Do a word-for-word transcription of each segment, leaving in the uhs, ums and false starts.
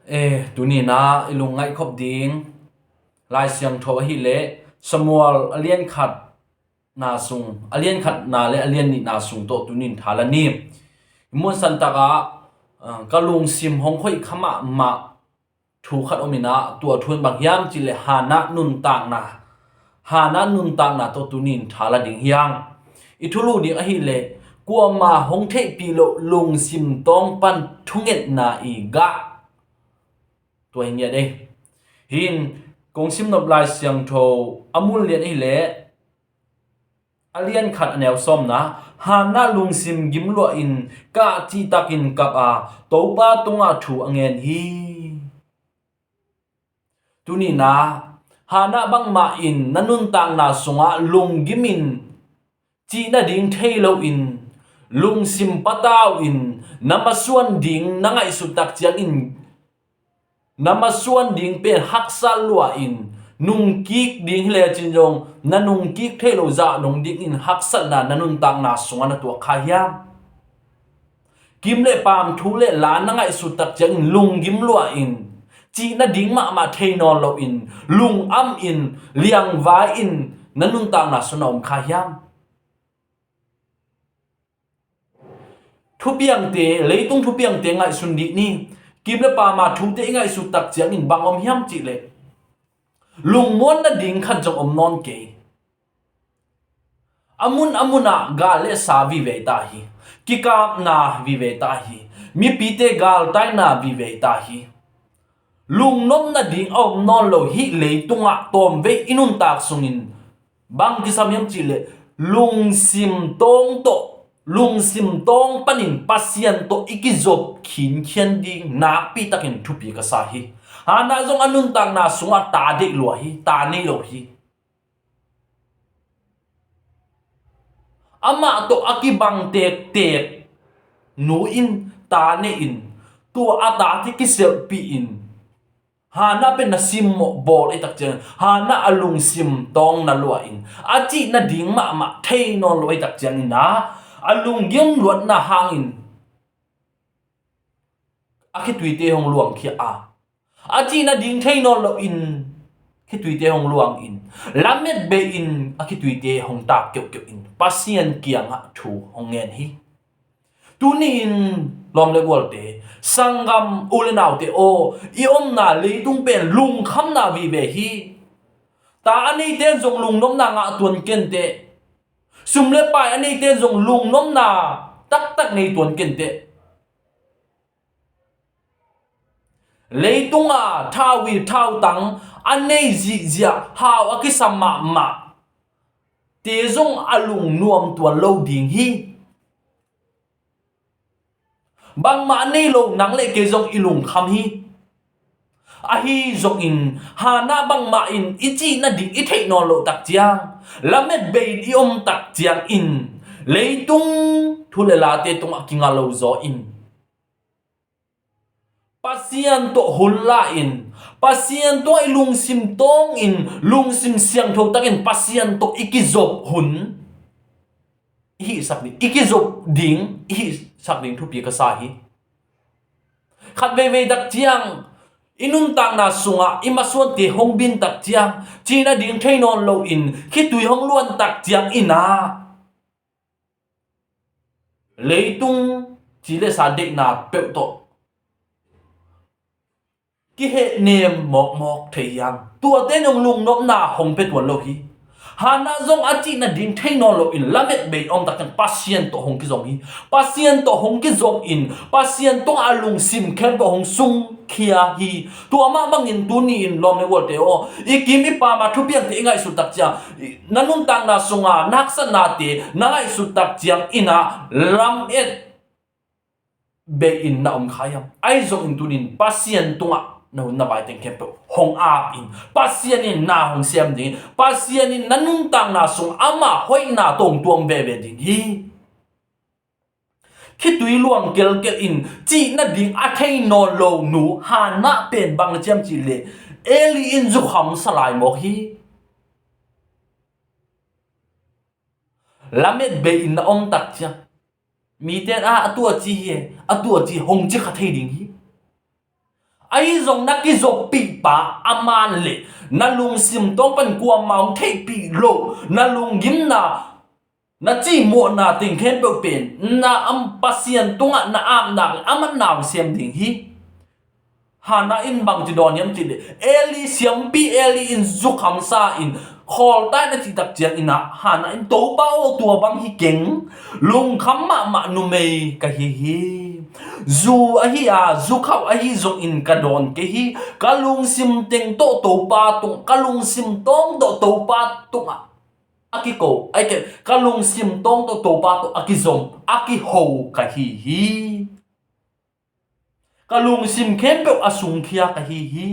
Eh, tuni-in ah i lungngaih khop ding Lai Siangtho ahih leh Samuel a lian khatna sung, a lian khatna le a lian nihna sung tawh tuni-in tha la ni. Hi mun santak ah, ah, ka lungsim hong khoih kha mahmah thu khat om in ah, tua thu in bang hiam cih leh Hannah nuntakna, Hannah nuntakna tawh tuni-in tha la ding hi hang. I thulu ding ahih leh kuamah hong theihpih loh lungsim tawng pan thungetna i gah, tua hi ngiat ei. Hi in kong sim nop Lai Siangtho a mun lian ahih leh a lian khat a neu sawmna, Hannah lungsim gim luahin kah cihtakin kap a, Topa tungah thu a ngen hi. Tuni-in ah Hannah bangmah in na nuntakna sungah lunggim in, cih nading thei loin, lungsim patau in, na masuan ding na ngaihsut tak ciangin, na masuan ding pen haksat lua in, nungkik ding hi lecin zong na nungkik thei lo zah dong dingin haksatna na nuntakna sungah na tuak kha hiam? Kim le paam, thu le la na ngaihsut tak ciangin lunggim lua in, cih nading mahmah thei nawn loin, lungam in, liangvai in na nuntakna sungah na om kha hiam? Thupiangte, leitung thupiangte ngaihsun dih ni. Kim le paam a thute i ngaihsut tak ciangin bang om hiam cih leh lungmuan nading khat zong om nawn kei. A mun a munah gal le sa vive ta hi. Kikapna vive ta hi. Mipite galtaina vive ta hi. Lungnop nading a om nawn lo hih leitungah tawmvei i nuntak sungin bang kisam hiam cih leh lungsim tawng tawh, lungsim tawng panin Pasian tawh i kizop khinkhian ding nakpi takin thupi ka sa hi. Hannah zong a nuntakna sungah ta deih lua hi, ta nei lo hi. Amah tawh a kibang tektek nu in ta nei in, tua a tate kiselhpih in, Hannah pen na simmawh bawl ei tak ciang, Hannah a lungsim tawng na lua in, a cih nading mahmah thei nawn lo ei tak ciangin ah, a lunggim luatna hangin a khituite hong luangkhia a, a cih nading thei nawn loin khituite hong luang in, lamet bei in a khituite hong tak keuhkeuh in Pasian kiangah thu hong ngen hi. Tuni-in lawm le gualte, sanggam u le naute aw, i omna leitung pen lungkhamna vive hi. Ta a neite in zong lungnopna ngah tuan kei inteh. Sum le pai a neite in zong lungnopna taktak nei tuan kei inteh. Leitunga thauvui thautang a nei zihziah, hau a kisam mahmah te zong a lungnuam tuan lo ding hi. Bangmah a nei lo nang le kei zong i lungkham hi. Ahi zongin Hannah bangmah in i cih nading i theih nawn loh tak ciang, lamet bei in i om tak ciangin, leitung thu le late tungah kinga lo zaw in, Pasian tawh hun la in, Pasian tawh i lungsim tawng in, lungsim siangtho takin Pasian tawh i kizop hun i hihsak ding, i kizop ding i hihsak ding thupi ka sa hi. Khat veivei tak ciang, i nuntakna sungah i masuante hong bin tak ciang, cih nading thei nawn loin khitui hong luan tak ciangin ah, leitung ci le sa deihna peuh tawh kihehnem mawkmawk thei hi hang. Tuate in hong lungnopna hong pia tuan lo hi. Hannah zong a cih nading thei nawn loin lamet bei in a om tak ciang Pasian tawh hong kizom hi. Pasian tawh hong kizom in, Pasian tawh a lungsim khempeuh hong sungkhia hi. Tua mah bangin tuni-in lawm le gualte aw, i kim i paam a thupiangte i ngaihsut tak ciang, na nuntakna sunga na haksatnate na ngaihsut tak ciangin ah lamet bei in na om kha hiam? Ahi zongin tuni-in Pasian tungah na hun na vai teng khempeuh hong ap in, Pasian in na hong sem ding, Pasian in na nuntakna sung ama hoihna tawh hong tuam veve ding hi. Khitui luang kelkel in cih nading a thei nawn lo nu Hannah pen bang na ci hiam cih leh, Eli in zukham sa lai mawk hi. Lamet bei in na om tak ciang, mite in a, a tua ci hi, a tua ci hong ci kha thei ding hi. Ahi zong na kizoppih pa a man le na lungsim tawng pan kuamah hong theihpih lo, na lunggimna, na cihmawhna teng khempeuh pen na am Pasian tungah na apna a manna hong sem ding hi. Hannah in bangci dawn hiam cih leh, Eli, siampi Eli in zukhamsa in, khawltai na cihtak ciangin ah Hannah in, Topa aw, tua bang hi keng, lungkham mahmah numei ka hi hi. Zu ahi a, zu khauh ahi zongin ka dawn kei hi. Ka lungsim teng tawh Topa tung, ka lungsim tawng tawh Topa tungah a kiko, ai ke, ka lungsim tawng tawh Topa tawh a kizom, a kiho ka hi hi. Ka lungsim khempeuh a sungkhia ka hi hi.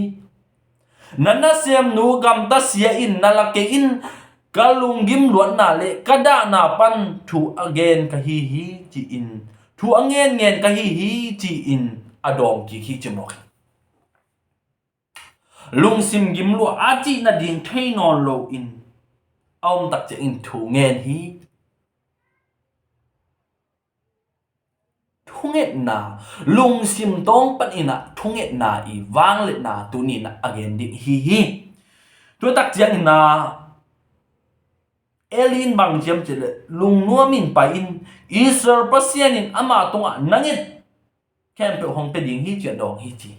Na nasemnu gamta sia in na la kei in, ka lunggim luatna le ka dahna pan thu a gen ka hi hi, ci-in, thu a ngenngen ka hi hi, ci-in a dawng kik hi, ci mawk hi. Lungsim gimlua a cih nading thei nawn loin a om tak ciangin thu ngen hi. Thungetna, lungsim tawng panin ah thungetna i vangliatna tuni-in ah a gen ding hi hi. Tua tak ciangin ah Eli in bang ci hiam cih leh, lungnuamin pai in, Israel Pasian in ama tungah na nget khempeuh hong pia ding hi, ci-a dawng hi, ci.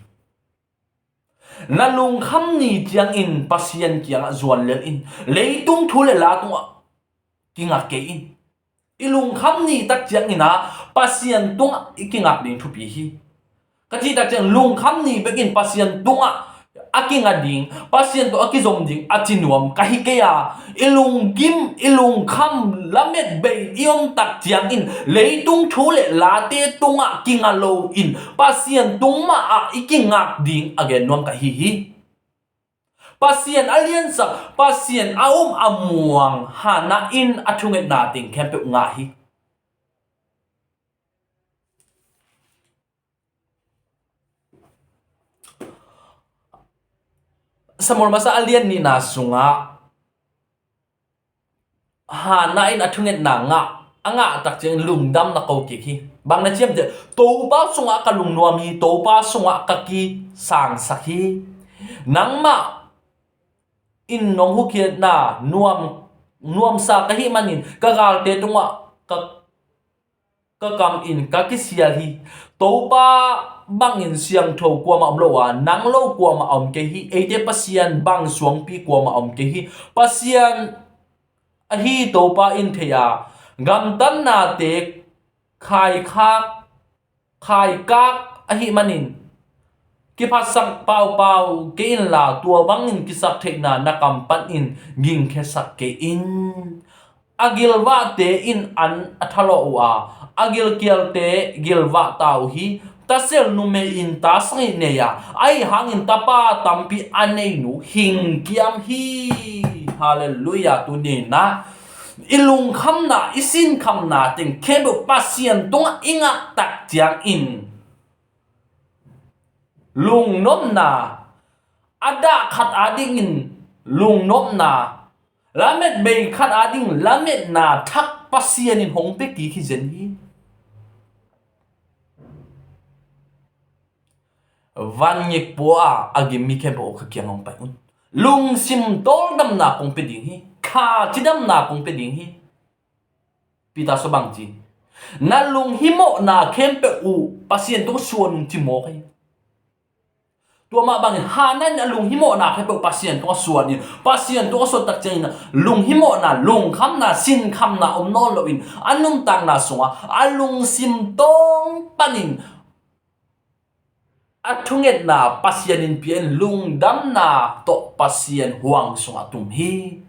Na lungkham ni ciangin Pasian kiangah zuan lel in, leitung thu le la tungah kingak kei in. I lungkham ni tak ciangin ah Pasian tungah i kingak ding thupi hi. Ka cih tak ciang lungkham ni bekin Pasian tungah a kinga ding, Pasian tawh a kizom ding a ci nuam ka hi kei a, i lunggim, i lungkham lamet bei i om tak ciangin leitung thu le late tungah kinga loin Pasian tung mah ah i kingak ding a gen nuam ka hi hi. Pasian a liansak, Pasian a um a muang Hannah in a thungetna teng khempeuh ngah hi. Samuel masa a lian nihna sungah Hannah in a thungetna ngah, a ngah tak ciang lungdamna ko kik hi. Bang na ci hiam cih leh, Topa sungah ka lungnuam hi, Topa sungah ka kisangsak hi. Nangmah in nong hukhiatna nuam, nuamsa ka hih manin ka galte tungah ka ka kam in ka kisial hi. Topa bangin siangtho kuamah om lo a, nang lo kuamah a om kei hi. Eite Pasian bang suangpi kuamah a om kei hi. Pasian ahi Topa in thei a, gamtatnate khaikhak, khaikak ahih manin kiphatsak paupau kei inla, tua bangin kisaktheihna na kam panin gingkhiasak kei in. A gilvahte in an a thalawh uh a, a gilkialte gilvah ta uh hi. Tasel numei in ta sagih nei a, ahi hangin tapa tampi a nei nu hingkiam hi. Halleluiah. Tuni-in ah i lungkhamna, i sinkhamna teng khempeuh Pasian tungah i ngah tak ciangin lungnopna, a dah khat adingin lungnopna, lamet bei khat ading lametna thak Pasian in hong pia kik hi zen hi. Vangik pua a gim mi khempeuh ka kiang hong pai un. Lungsim tawldamna kong pia ding hi. Kha cidamna kong pia ding hi. Peter sua bang ci, na lunghimawhna khempeuh uh Pasian tungah suan un, ci mawk hi. Tua mah bangin Hannah in a lunghimawhna khempeuh Pasian tungah suan in, Pasian tungah suan tak ciangin a lunghimawhna, lungkhamna, sinkhamna om nawn loin a nuntakna sungah a lungsim tawng panin a thungetna Pasian in pia in, lungdamna tawh Pasian huang sungah tum hi.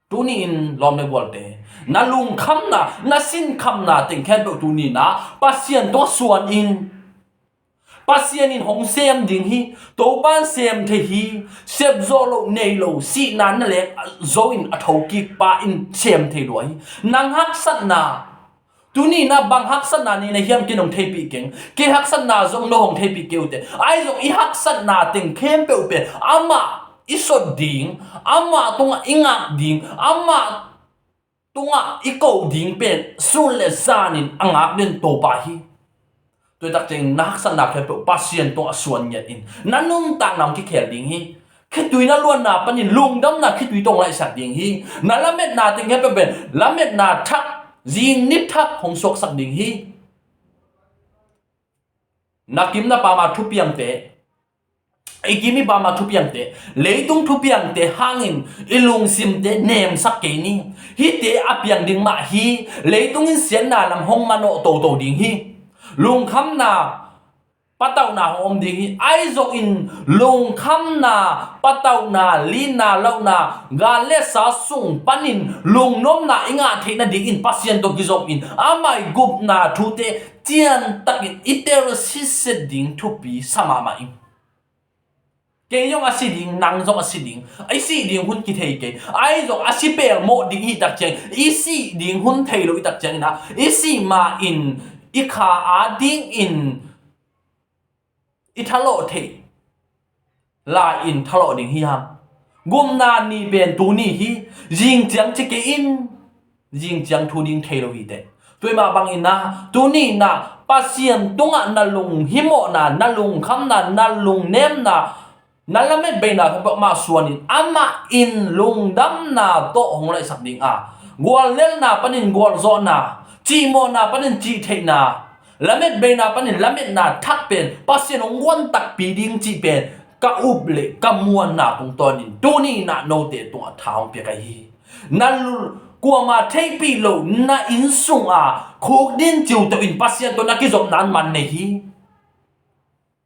Tuni-in lawm le gualte, na lungkhamna, na sinkhamna teng khempeuh tuni-in ah Pasian tungah suan in. Pasian in hong sem ding hi. Topa in sem thei hi. Sepzawh loh nei lo, sihna na lek zo in a thokik pa in sem thei lua hi. Nang haksatna, tuni-in ah bang haksatna nei na hiam, kei nong theipih keng, kei haksatna zong no hong theipih kei uh teh. Ahi zong i haksatna teng khempeuh pen amah i sot ding, amah tungah i ngak ding, amah tungah i koh ding pen sun le zanin a ngak den Topa hi. Tua tak ciangin na haksatna khempeuh Pasian tungah suan ngiat in. Na nuntakna hong kikhel ding hi. Khitui na luanna panin lungdamna khitui tawh hong laihsak ding hi. Na lametna teng khempeuh pen lametna thak, zing ni thak hong suaksak ding hi. Na kim na pam a thupiangte, i kim i pam a thupiangte, leitung thupiangte hangin i lungsimte nemsak kei ni. Hihte a piang ding mah hi. Leitung in siatna lam hong manawh toto ding hi. Lungkhamna, patauhna hong om ding hi. Ahi zongin lungkhamna, patauhna, lina lohna, gal le sa sung panin lungnopna i ngah theih nadingin Pasian tawh kizom in amah i gupna thute ciantakin i tel siset ding thupi sa mahmah in. Kei zong a si ding, nang zong a si ding, i sih ding hun kithei kei. Ahi zong a si pelmawh ding i hih tak ciang, i sih ding hun thei lo i hih tak ciangin ah, i sih ma-in i kha a dingin i thalawh theih lai-in thalawh ding hi hang. Gupna ni pen tuni hi. Zing ciang ci kei in, zing ciang thu ding thei lo hi teh. Tua mah bangin ah, tuni in ah Pasian tungah na lunghimawhna, na lungkhamna, na lungnemna, na lametbeina khempeuh amah suanin, amah in lungdamna tawh hong laihsak ding a, guallelhna panin gualzawhna, cihmawhna panin cihtheihna, lametbeina panin lametna thak pen Pasian hong guan takpi ding cih pen ka up le ka muanna tungtawnin tuni in ah note tungah tha hong pia ka hi. Na lu-, kuama theihpih loh na inn sungah khukdin ciuto in Pasian tawh na kizopna in man nei hi.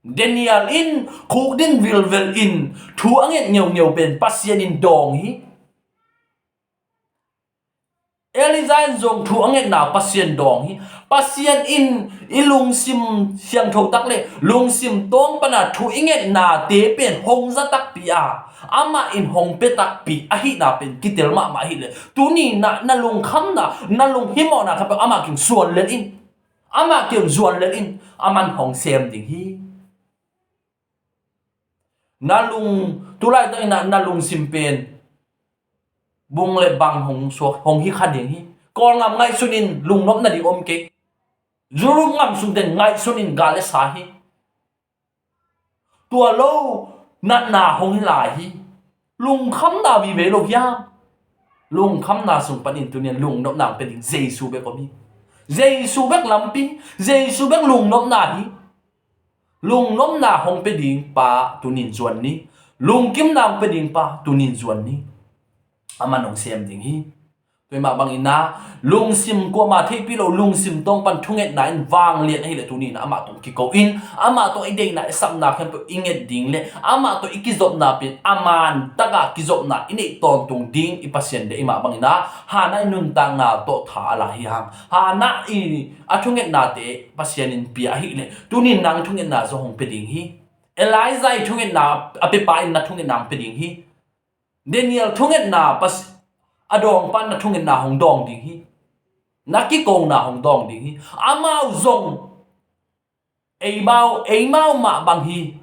Daniel in khukdin vilvel in thu a nget ngeungeu pen Pasian in dawng hi. Elijah in zong thu a ngetna Pasian dawng hi. Pasian in i lungsim siangtho tak le lungsim tawng pana thu i ngetnate pen hong za takpi a, amah in hong pia takpi ahihna pen kitel mahmah ahih leh, tuni in ah na lungkhamna, na lunghimawhna khempeuh amah kiang suan lel in. Amah kiang zuan lel in, aman hong sem ding hi. Na lung, tulaitak in ah na lungsim pen bung le bang hong suak, hong hi kha ding hi. Kawlgam ngaihsun in lungnop nading om kei. Europe gam sungten ngaihsun in gal le sa hi. Tua lo natna hong hi lai hi. Lungkhamna vive lo hiam? Lungkhamna sung panin tuni in lungnopna hong pia ding Jesu bek om hi. Jesu bek lampi, Jesu bek lungnopna hi. Lungnopna hong pia ding pa tuni in zuan ni. Lungkimna hong pia ding pa tuni in zuan ni. Aman hong sem ding hi. Tua mah bangin ah lungsim, kuama theihpih loh lungsim tawng pan thungetna in vanglian ahih leh tuni in ah amah tawh kiko in, amah tawh i deihna i sapna khempeuh i nget ding le amah tawh i kizopna pen a man takah kizopna i neih tawntung ding i Pasian deih mah bangin ah Hannah i nuntakna tawh tha a la hi hang. Hannah i a thungetnate Pasian in pia ahih leh tuni in nang thungetna zong hong pia ding hi. Elijah i thungetna a pia pa in na thungetna hong pia ding hi. Daniel thungetna pas-, a dawng pan na thungetna hong dawng ding hi. Na kikona hong dawng ding hi. Amau zong eimau, eimau mah bang hi.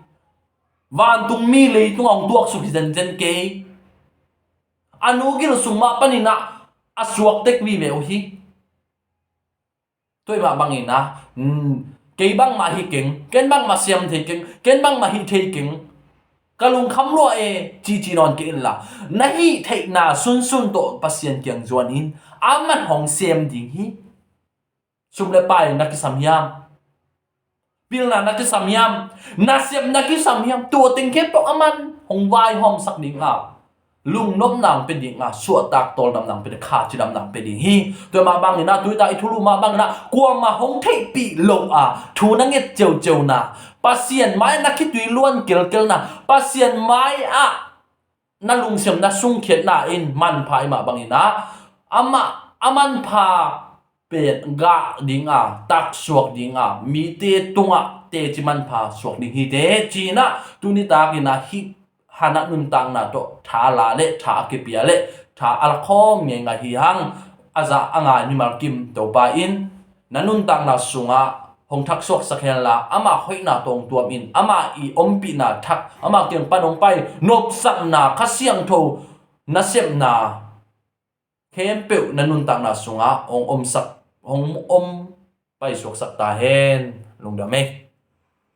Vantungmi leitung hong tuaksuk hi zenzen kei. A nu gil sung mah panin ah a suak tek vive uh hi. Tua mah bangin ah, um, kei bangmah hi keng, ken bangmah siam thei keng, ken bangmah hih thei keng, ka lungkham lua e, cici nawn kei inla, na hih theihna sunsun tawh Pasian kiang zuan in, aman hong sem ding hi. Sum le pai na kisam hiam? Pilna na kisam hiam? Nasep na kisam hiam? Tua teng khempeuh aman hong vaihawmsak ding a, lungnopna hong pia ding a, suahtak tawldamna hong pia ding, kha cidamna hong pia ding hi. Tua mah bangin ah, tuita i thulu mah bangin ah, kuamah hong theihpih loh a thu na nget ceuceuna, Pasian mai-ah na khitui luan kelkelna, Pasian mai-ah na lungsim na sungkhiatna in manpha i mah bangin ah, amah a manpha pen gah ding a, taksuak ding a, mite tungah teci manpha suak ding hi teh, ci-in ah tuni takin ah hih Hannah nuntakna tawh tha a la le tha a kipia le tha a la khawm ngeingai hi hang. A za a ngai mimal kim Topa in na nuntakna sungah hong thaksuaksak henla, amah hoihna tawng tuam in, amah i ompihna thak, amah kiang pan hong pai nopsakna, Kha Siangtho nasepna khempeuh na nuntakna sungah hong omsak, hong om paisuaksak ta hen. Lungdam ei.